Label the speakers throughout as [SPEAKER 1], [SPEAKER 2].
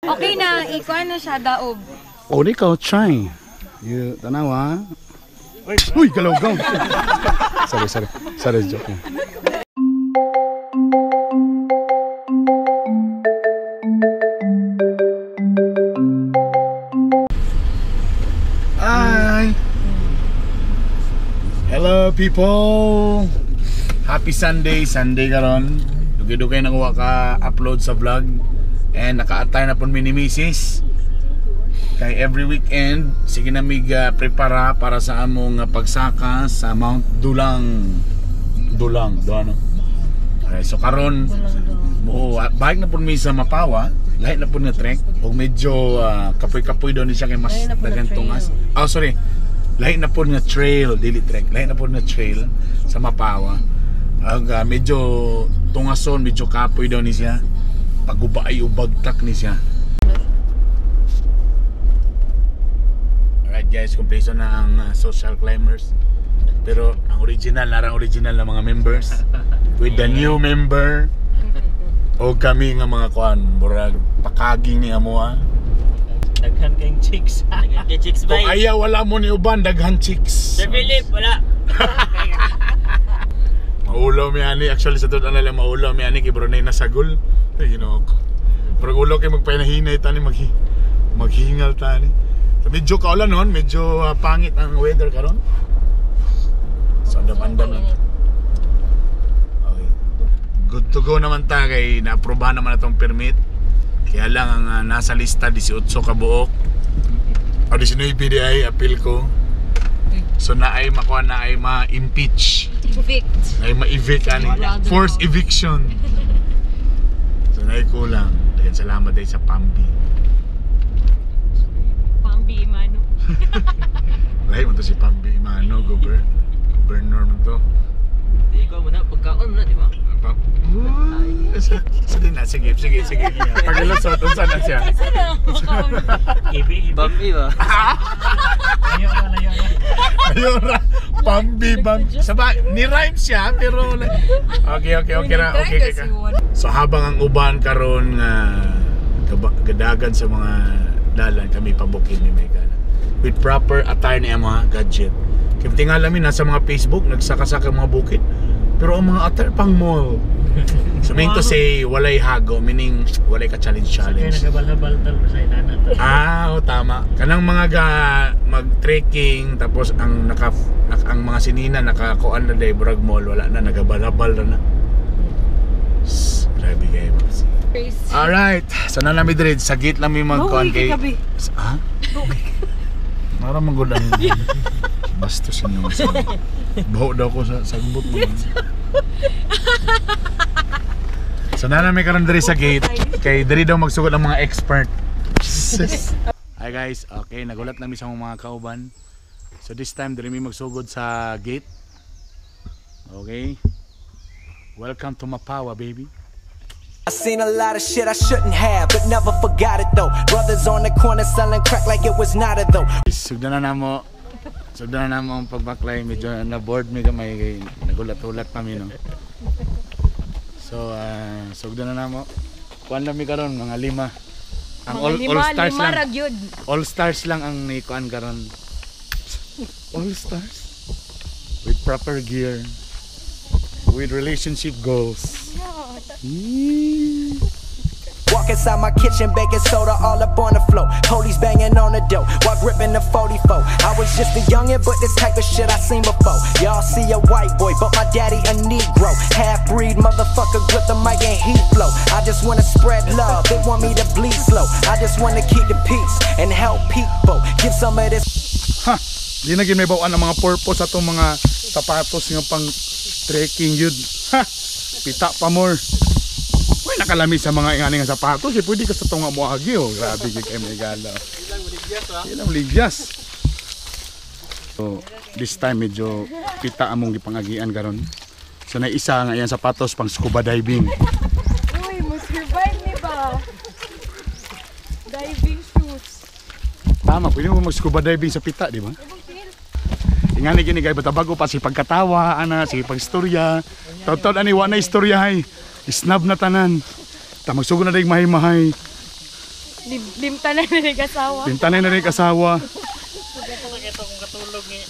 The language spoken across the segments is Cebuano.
[SPEAKER 1] Okay na, ikuan na siya daob.
[SPEAKER 2] O ikaw, try. You, tanawa. Uy, galaw-gaw. Sorry, sorry. Sorry, joke. Hi. Hello people. Happy Sunday, Sunday karon. Dugay-dugay na ko ka upload sa vlog and naka-attire na pud mi ni Mrs. Kay every weekend sige na mig prepara para sa among pagsaka sa Mount Dulang. Dulang, do ano? Okay, so karon mo bike na pud mi sa Mapawa, lahi na pud nga trek ug medyo kapoy-kapoy daw ni siya kay mas daghan tungas. Oh, sorry. Lahi na pud nga trail, dili trek. Lahi na pud nga trail sa Mapawa. Ag medyo tungason, medyo kapoy daw ni siya. Paguba ay ubagtak ni siya. Alright guys, kumpleto na ang social climbers. Pero ang original, narang original na mga members with the new member o kami nga mga kuan, murag pakaging ni amoa.
[SPEAKER 3] Daghan kayong chicks.
[SPEAKER 4] Daghan kay chicks
[SPEAKER 2] Kung
[SPEAKER 4] bay.
[SPEAKER 2] ayaw wala mo ni uban, daghan chicks.
[SPEAKER 4] Sir Philip, wala.
[SPEAKER 2] Maulaw mi ani, actually sa tuod lang maulaw mi ani kay Brunei nasagol. Ay Ginoo ko. Pero ulaw kay magpahinay tani maghingal tani. So medyo kaulan noon, medyo pangit ang weather karon. So andam-andam lang. Okay. Good to go naman ta kay na-aprobahan naman atong permit. Kaya lang ang nasa lista 18 ka buok. O 19 di ay appeal ko. So naay makuha na ay ma-impeach.
[SPEAKER 1] Evict.
[SPEAKER 2] Ay ma-evict ani. Forced eviction. So naay kulang. Daghan salamat ay sa Pambi.
[SPEAKER 1] Pambi Imano.
[SPEAKER 2] Lahi mo to si Pambi Imano, governor mo to.
[SPEAKER 4] Di ko muna pagkaon muna, di ba?
[SPEAKER 2] Sa din na, sige, sige, sige. Paglusot, unsa na siya?
[SPEAKER 3] Ibi, ibi.
[SPEAKER 4] Bambi ba?
[SPEAKER 3] Layo na, layo na.
[SPEAKER 2] Ayun ra, Pambi, Pambi. Saba, ni-rhyme siya, pero... Okay, okay, okay ra, okay, okay. So habang ang uban karon nga gadagan sa mga dalan, kami pabukid ni Megan. With proper attire ni mga gadget. Kaya tingala mi nasa mga Facebook, nagsaka-saka mga bukid. Pero ang mga attire pang mall. So meaning to say, walay hago, meaning walay ka
[SPEAKER 3] Kaya
[SPEAKER 2] challenge-challenge.
[SPEAKER 3] nagabal-habal tal sa inana to.
[SPEAKER 2] Ah, oh, tama. Kanang mga ga mag-trekking tapos ang ang mga sinina nakakuan na day burag mall, wala na nagabalabal na na. Grabe kayo. Alright, so na nami diri sa gate lang mi magkuan kay. Ha? Mara man gud ang bastos inyo. Baho daw ko sa sagbot mo. So na nami karon diri sa gate kay diri daw magsugod ang mga expert. Sis. Hi guys, okay, nagulat nami sa mga kauban. So this time diri mi magsugod sa gate. Okay. Welcome to Mapawa, baby.
[SPEAKER 5] I seen a lot of shit I shouldn't have, but never forgot it though. Brothers on the corner selling crack like it was not a though.
[SPEAKER 2] Sugdan na namo. Sugdan na namo ang pagbaklay, medyo na bored mi gamay kay nagulat-ulat pa mi no. So sugdan na namo. Kuan lang mi karon mga lima. Ang all,
[SPEAKER 1] lima,
[SPEAKER 2] all stars
[SPEAKER 1] lima
[SPEAKER 2] lang.
[SPEAKER 1] ra gyud.
[SPEAKER 2] All stars lang ang ni kuan karon. All stars with proper gear, with relationship goals.
[SPEAKER 5] Walk inside my kitchen, baking soda all up on the floor. Police banging on the door while gripping the 44. I was just a youngin', but this type of shit I seen before. Y'all see a white boy, but my daddy a Negro. Half breed motherfucker, grip the mic and heat flow. I just wanna spread love, they want me to bleed slow. I just wanna keep the peace and help people. Give some of this.
[SPEAKER 2] Ha! Di na gid may bawaan ang mga purpose atong mga sapatos nga pang trekking yun. Ha! Pita pa more. Uy, nakalami sa mga ingani nga sapatos. Eh, pwede ka sa tunga mo agi. Oh. Grabe kay may gala. Ilang ligyas. So, this time medyo pita among gipangagian karon. So na isa nga iyang sapatos pang scuba diving.
[SPEAKER 1] Uy, mo survive ni ba? Diving shoes.
[SPEAKER 2] Tama, pwede mo mag scuba diving sa pita, di ba? Ingani gini kay bata bago pa si pagkatawa ana, si pagstorya. Taud-taud ani wa na istorya hay. Snub na tanan. Ta magsugod na dig mahay-mahay.
[SPEAKER 1] Limta na na nag-asawa.
[SPEAKER 2] Tintanay na rin kasawa.
[SPEAKER 3] Ito kung katulog ni.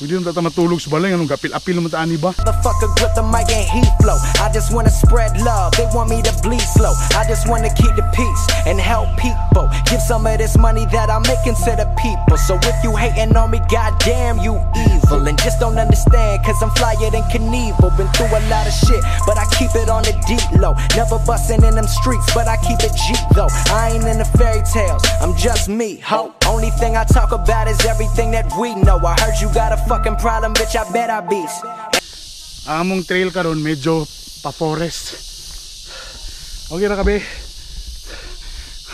[SPEAKER 2] Pwede naman tata matulog sa balay. Anong gapil-apil naman ta ani ba?
[SPEAKER 5] Motherfucker grip the mic and he flow. I just wanna spread love. They want me to bleed slow. I just wanna keep the peace and help people. Give some of this money that I'm making to the people. So if you hating on me, goddamn you evil. And just don't understand, 'cause I'm flyer than Knievel. Been through a lot of shit, but I keep it on the deep low. Never busting in them streets, but I keep it G though. I ain't in the fairy tales, I'm just me, ho. Only thing I talk about is everything that we know. I heard you got a fucking problem, bitch, I bet I beats.
[SPEAKER 2] Ang among trail karon medyo pa forest. Okay ra kabe.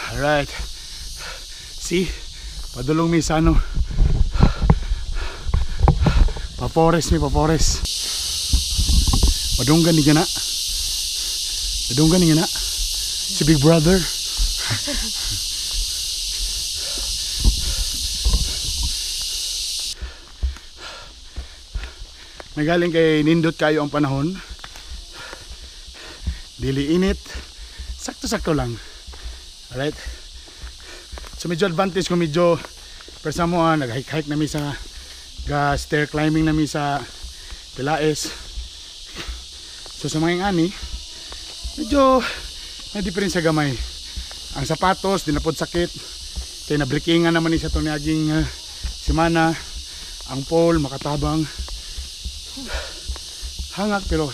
[SPEAKER 2] Alright. See? Padulong mi sa ano. Pa forest mi, pa forest. Padunggan ni gana. Padunggan ni gana. Si Big Brother. Nagaling kay nindot kayo ang panahon. Dili init. Sakto-sakto lang. Alright. So medyo advantage kung medyo persa mo nag-hike-hike na mi sa ga stair climbing na mi sa Pelaez. So sa mga ani, medyo may diferensya gamay. Ang sapatos di na pod sakit. Kay na-breakingan naman ni sa to niaging semana. Ang pole makatabang. Hangak pero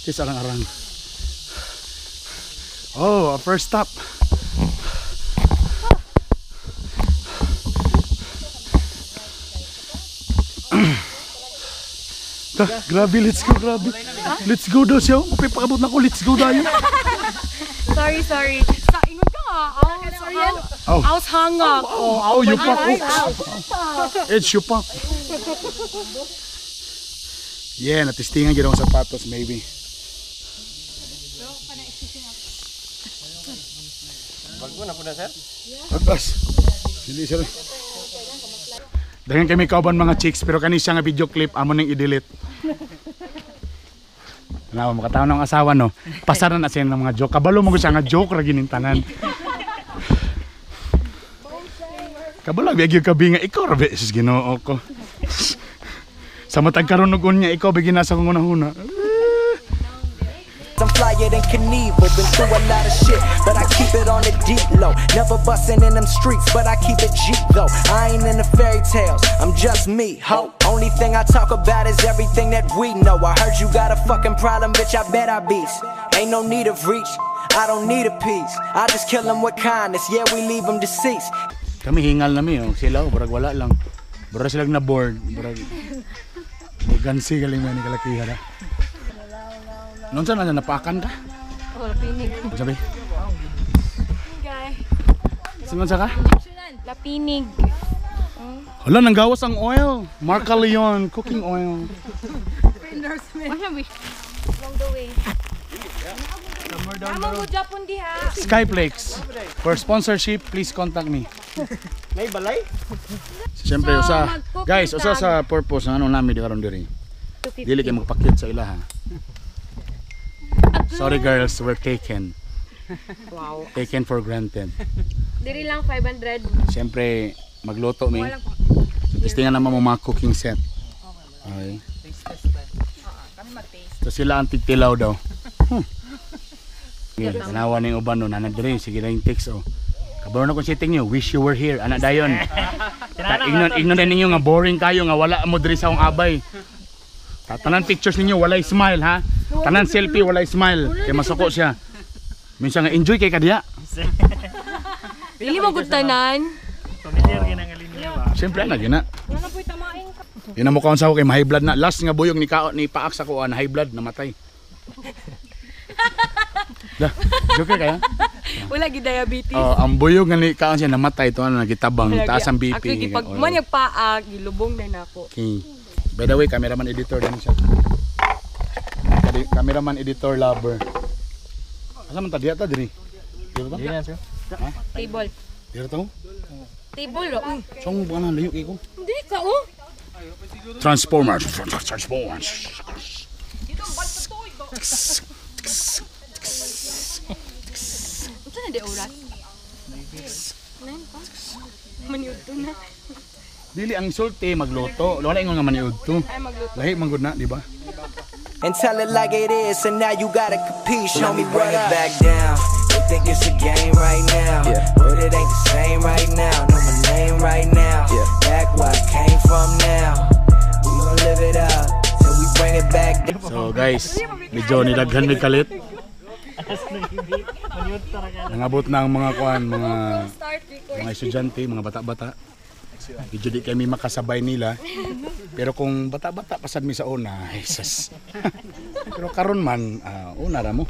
[SPEAKER 2] kis arang-arang. Oh, our first stop. Ta, grabe, let's go, grabe. Let's go daw siya. Okay, pakabot na ko, let's go dayo.
[SPEAKER 1] Sorry, sorry. Sa ingon ka nga. Sorry.
[SPEAKER 2] Oh.
[SPEAKER 1] Aus hangak.
[SPEAKER 2] Oh, oh, yupak. It's yupak. Yeah, natistingan gid akong sapatos maybe.
[SPEAKER 4] Bago na po na, sir.
[SPEAKER 2] Agpas. Dili sir. Daghan kami kauban mga chicks pero kani siya nga video clip amo ning i-delete. Tanawa makatawa ng asawa no. Pasar na siya ng mga joke. Kabalo mo siya nga joke ra gining tanan. Kabalo biyag kabi nga ikaw ra be sus Ginoo ko. Sa matag karon og unya ikaw bigin nasa kong unahuna.
[SPEAKER 5] I'm flyer than Knievel, been through a lot of shit, but I keep it on the deep low. Never busting in them streets, but I keep it G though. I ain't in the fairy tales, I'm just me, ho. Only thing I talk about is everything that we know. I heard you got a fucking problem, bitch, I bet I beats. Ain't no need of reach, I don't need a piece. I just kill 'em with kindness, yeah, we leave 'em deceased.
[SPEAKER 2] Kami hingal na mi, oh. Sila oh, barag wala lang. Barag sila na board, barag gansi galing man ni kalakihan. Noon saan na napakan ka?
[SPEAKER 1] Oh, lapinig.
[SPEAKER 2] Sabi,
[SPEAKER 1] Guy.
[SPEAKER 2] singon sa ka?
[SPEAKER 1] Lapinig.
[SPEAKER 2] Hala, nanggawas ang oil. Marca Leon, cooking oil.
[SPEAKER 1] Along the way. Tama mo Japon diha.
[SPEAKER 2] Skyplex. For sponsorship, please contact me.
[SPEAKER 4] May balay?
[SPEAKER 2] Siyempre,
[SPEAKER 1] So,
[SPEAKER 2] usa,
[SPEAKER 1] mag-cooking
[SPEAKER 2] guys, usa
[SPEAKER 1] tag.
[SPEAKER 2] sa purpose ng ano namin di karon diri. Dili kay magpakyut sa ila ha. Sorry girls, we're taken.
[SPEAKER 1] Wow.
[SPEAKER 2] Taken for granted.
[SPEAKER 1] Diri lang 500.
[SPEAKER 2] Siyempre, magluto mi.
[SPEAKER 1] Walang
[SPEAKER 2] So, testingan naman mo mga cooking set. Okay. So sila ang tigtilaw daw. Sige, tanawa ning uban no, nana diri sige lang yung text oh. Kabalo na kung sitting niyo, wish you were here. Ana dayon. Ignon ignon na ninyo nga boring kayo nga wala mo diri sa akong abay. Tanan pictures ninyo walay smile ha. Tanan selfie walay smile kay masuko siya. Minsan nga enjoy kay kadiya.
[SPEAKER 1] Dili mo gud tanan.
[SPEAKER 3] Familiar ka na nga linya ba?
[SPEAKER 2] Siyempre ana gina.
[SPEAKER 1] Wala po'y tamain ka.
[SPEAKER 2] Yun ang mukha sa ako kay high blood na. Last nga buyog ni kao ni paak sa kuan high blood namatay. Dah, joke kaya?
[SPEAKER 1] Wala gi diabetes.
[SPEAKER 2] Oh, ang buyog nga ni kaon siya namatay to ano nagitabang taas ang BP.
[SPEAKER 1] Ako gipag man yung paak, gilubong na nako.
[SPEAKER 2] Okay. By the way, cameraman editor din siya. Cameraman editor lover. Asa man ta diya ta diri? Diri ta?
[SPEAKER 4] Hindi na, sir.
[SPEAKER 1] Table.
[SPEAKER 2] Diri ta?
[SPEAKER 1] Table ro. Uy,
[SPEAKER 2] Song bukan na layo kay ko.
[SPEAKER 1] hindi ka oh.
[SPEAKER 2] Transformers. Transformers.
[SPEAKER 1] Unsa na di oras? Maniudto na.
[SPEAKER 2] Dili ang sulti magluto. Wala ingon nga maniud to.
[SPEAKER 1] Ay, magluto.
[SPEAKER 2] Lahi man gud na, di ba?
[SPEAKER 5] And tell it like it is, and now you gotta compete. Show me bring it back down. They think it's a game right now, but it ain't the same right now. Know my name right now. Back where I came from now. We gon' live it up till we bring it back down.
[SPEAKER 2] So guys, medyo nilaghan may kalit.
[SPEAKER 3] Maniudto ra ka.
[SPEAKER 2] Nangabot na ang mga kuan, mga
[SPEAKER 1] Start record.
[SPEAKER 2] mga estudyante, mga bata-bata. Medyo di kami makasabay nila. Pero kung bata-bata pasad mi sa una, Jesus. Pero karon man, una ra mo.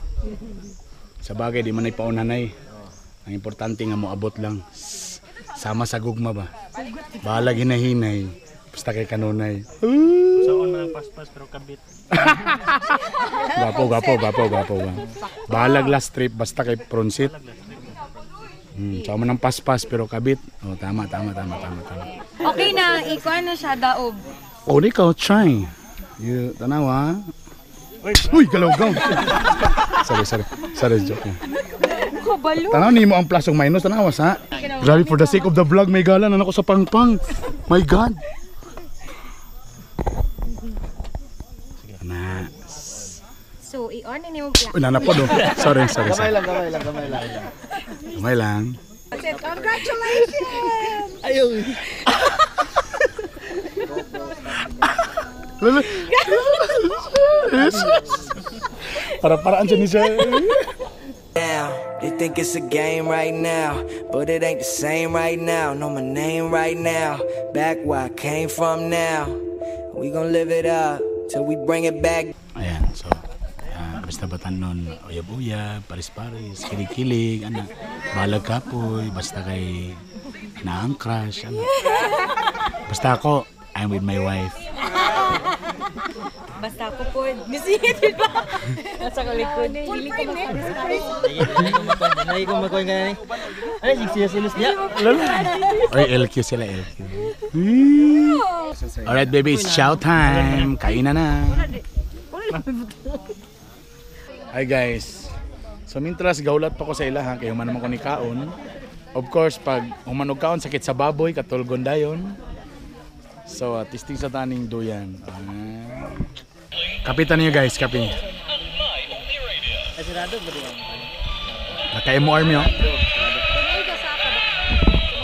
[SPEAKER 2] Sa bagay di man ay paunanay. Ang importante nga moabot lang. Sama sa gugma ba. Bahalag hinahinay. Basta kay kanunay.
[SPEAKER 3] Saon man ang paspas pero kabit.
[SPEAKER 2] Gapo, gapo, gapo, gapo. Bahalag last trip basta kay Pronsit. Sama ng paspas pero kabit. Oh, tama, tama, tama, tama, tama.
[SPEAKER 1] Okay na, ikaw ano siya, daob.
[SPEAKER 2] Oh, ikaw, try. You, tanawa. Uy, galaw, galaw. Sorry, sorry. Sorry, joke lang.
[SPEAKER 1] Kabalo.
[SPEAKER 2] Tanaw nimo ang plus ug minus, tanawa sa. Grabe, for the sake of the vlog, may gala na ako sa pangpang. My God. Na.
[SPEAKER 1] So, i-on ni mo pla.
[SPEAKER 2] Uy, nanapod oh. Sorry, sorry,
[SPEAKER 4] Kamay
[SPEAKER 2] sorry.
[SPEAKER 4] lang, kamay lang, kamay lang.
[SPEAKER 2] Kamay lang.
[SPEAKER 1] Congratulations!
[SPEAKER 4] Ayaw.
[SPEAKER 2] Lala. Para-paraan siya ni siya.
[SPEAKER 5] Down. They think it's a game right now, but it ain't the same right now. Know my name right now. Back where I came from now. We gon' live it up till we bring it back.
[SPEAKER 2] Ayan, so basta batan nun, uyab-uyab, paris-paris, kilig-kilig, ana, balag kapoy, basta kay naang crush, ana. Basta ako, I'm with my wife.
[SPEAKER 1] Basta ako po. Nisingit ba? Nasa kalikod. Full frame eh.
[SPEAKER 4] Lagi ko makuha ka na. Ano, siya silos niya?
[SPEAKER 2] Oy, LQ sila, LQ. Alright, baby, it's chow time. Kain na na. Hi, guys. So, mintras, gaulat pa ko sa ilaha, kay human naman ko ni kaon. Of course, pag human og kaon, sakit sa baboy, katulgon dayon. So, testing sa taning duyan. Ah. Kapitan niyo guys, kape.
[SPEAKER 4] Ay, sarado ba diba?
[SPEAKER 2] Naka-MOR mi, oh.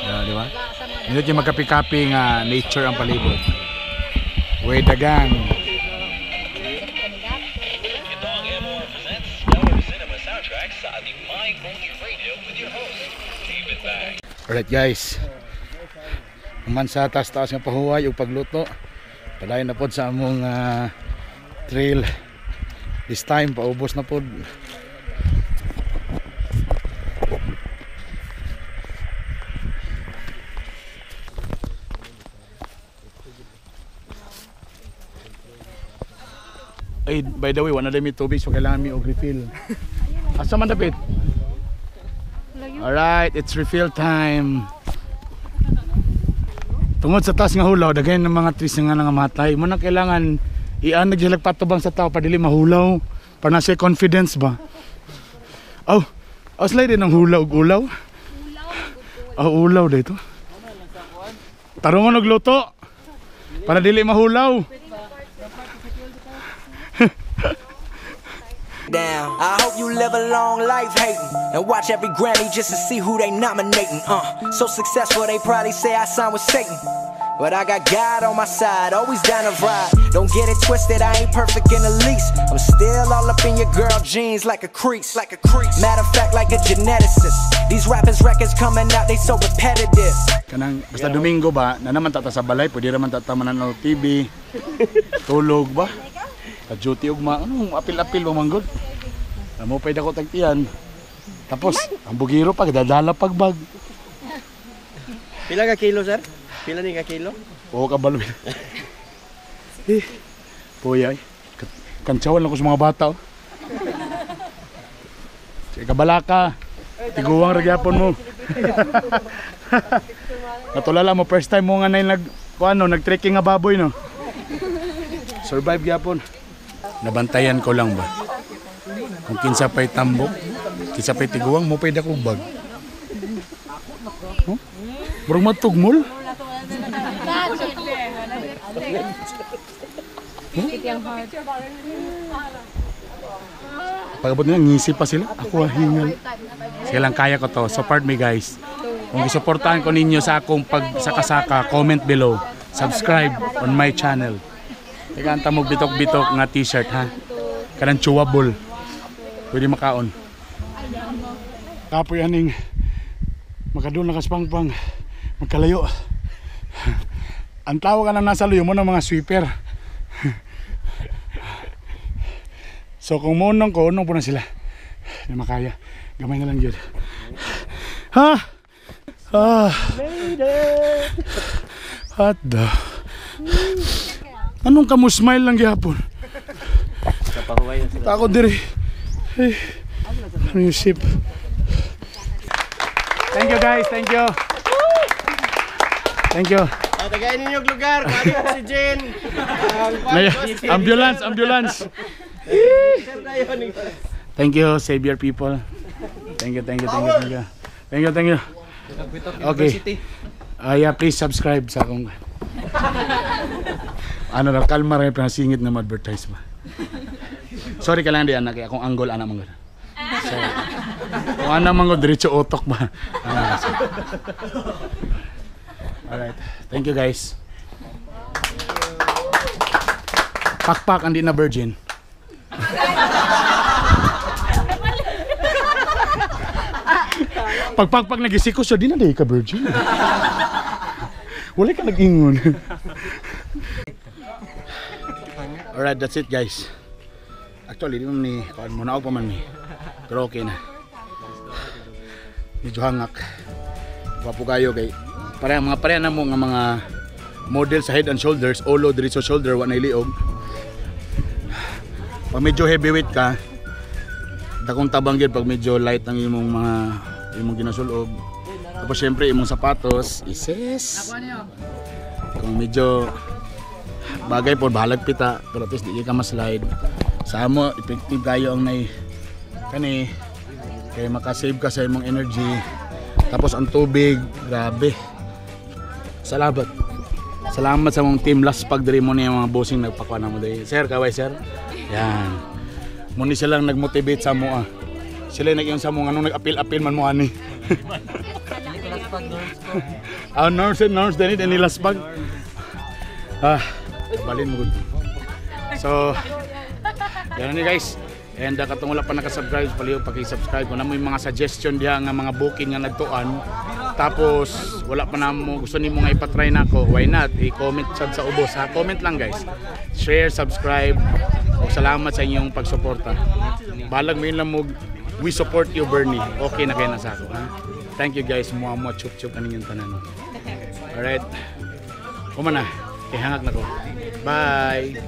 [SPEAKER 2] Yeah, di ba? Hindi kayo magkape-kape nga nature ang palibot. With the gang.
[SPEAKER 6] Ito ang MR presents Stellar Cinema Soundtrack sa ating My Only Radio with your host, David Bang.
[SPEAKER 2] Alright guys. Human sa taas-taas nga pahuway ug pagluto. Padayon na pod sa among trail. This time paubos na pod. Ay, by the way, wala na mi tubig so kailangan mi og refill. Asa man dapit? Alright, it's refill time. Tungod sa taas nga hulaw, daghan ng mga trees nga nangamatay. Mo na kailangan ianag sila patubang sa tao para dili mahulaw. Para na siya confidence ba? Oh, oh slide din ang hulaw ug ulaw. Oh, ulaw dito. Tarungon og luto. Para dili mahulaw.
[SPEAKER 5] Down. I hope you live a long life hating and watch every Grammy just to see who they nominating. So successful they probably say I signed with Satan. But I got God on my side, always down to ride. Don't get it twisted, I ain't perfect in the least. I'm still all up in your girl jeans like a crease, like a crease. Matter of fact, like a geneticist. These rappers' records coming out, they so repetitive.
[SPEAKER 2] Kanang basta Domingo ba, na naman tata sa balay, pwede raman tata mananood TV. Tulog ba? Sa duty ugma, anong apil-apil ba manggod? Amo pwede ako tagtiyan. Tapos, ang bugiro pag dadala pagbag.
[SPEAKER 4] Pila ka kilo, sir? Pila ni ka kilo?
[SPEAKER 2] Oo, kabalo. Eh, puya eh. Kantsawan lang ko sa mga bata. Oh. Sige, kabalaka. Tiguang ragyapon mo. Natulala mo, first time mo nga na nag, kung ano, nag-trekking nga baboy, no? Survive gyapon. Nabantayan ko lang ba? Kung kinsa pa'y tambok, kinsa pa'y tiguang mo pa'y dakong bag. Huh? Murag matugmol. Pagabot nila, ngisi pa sila. Ako hingal. Sige lang, kaya ko to. Support me, guys. Kung gisuportahan ko ninyo sa akong pagsakasaka, comment below. Subscribe on my channel. Teka, ang tamog bitok-bitok nga t-shirt, ha? Kanang chewable. Pwede makaon. Kapoy aning makadul na kaspangpang magkalayo. Ang tawag ka na nasa luyo mo ng mga sweeper. So kung munong ko, unong po na sila. Hindi makaya. Gamay na lang yun. Ha? Ah. What the? Anong kamo smile lang gihapon? Takot diri. Hey. Ano yung ship? Thank you guys, thank you. Thank you.
[SPEAKER 4] Tagayin ninyo lugar, kuha oxygen.
[SPEAKER 2] Ambulance, ambulance. Thank you, Savior people. Thank you, thank you, thank you, thank you. Thank you, thank you. Okay. Yeah, please subscribe sa akong ano raw, kalma rin, pinasingit na ma-advertise ba. Sorry ka lang di anak, akong angle anak manggod. So, kung anak manggod, diretso utok ba. Alright, thank you guys. Pakpak, hindi na virgin. Pagpagpag nagisiko siya, di na di ka virgin. Wala ka nag-ingon. Alright, that's it guys. Actually, di man ni, kuan mo na pa man ni. Pero okay na. Medyo hangak. Gwapo kayo kay pareha mga pareha na mo nga mga model sa Head and Shoulders, olo diretso shoulder wa na iliog. Pag medyo heavyweight ka, dakong tabang gyud pag medyo light ang imong mga imong ginasulob. Tapos syempre imong sapatos, ises. Kung medyo bagay po bahalag pita, pero at least di ka ma-slide. Sa amo effective kayo ang nay kani kay makasave ka sa imong energy. Tapos ang tubig, grabe. Salamat. Salamat sa mong team Laspag diri mo ni mga bossing nagpakuha na mo diri. Sir, kaway sir. Yan. Muni silang nagmotivate sa mo ah. Sila nag-iyon sa mo anong nag-appeal-appeal man mo ani. Ah, nurse and nurse dinhi ni Laspag. Ah, balin mo gud. So, yan ni guys. And katong wala pa naka-subscribe, palihog paki-subscribe. Kung namo yung mga suggestion diha nga mga booking nga nagtuan, tapos wala pa namo gusto nimo nga ipatry nako, why not? I-comment sad sa ubos ha. Comment lang guys. Share, subscribe. O salamat sa inyong pagsuporta. Balag mo yun lang mo, we support you Bernie. Okay na kayo na sa ako ha. Thank you guys. Mua mua chup chup kaning yung tanan. Alright. Kuma na. Ihangak na ko. Bye.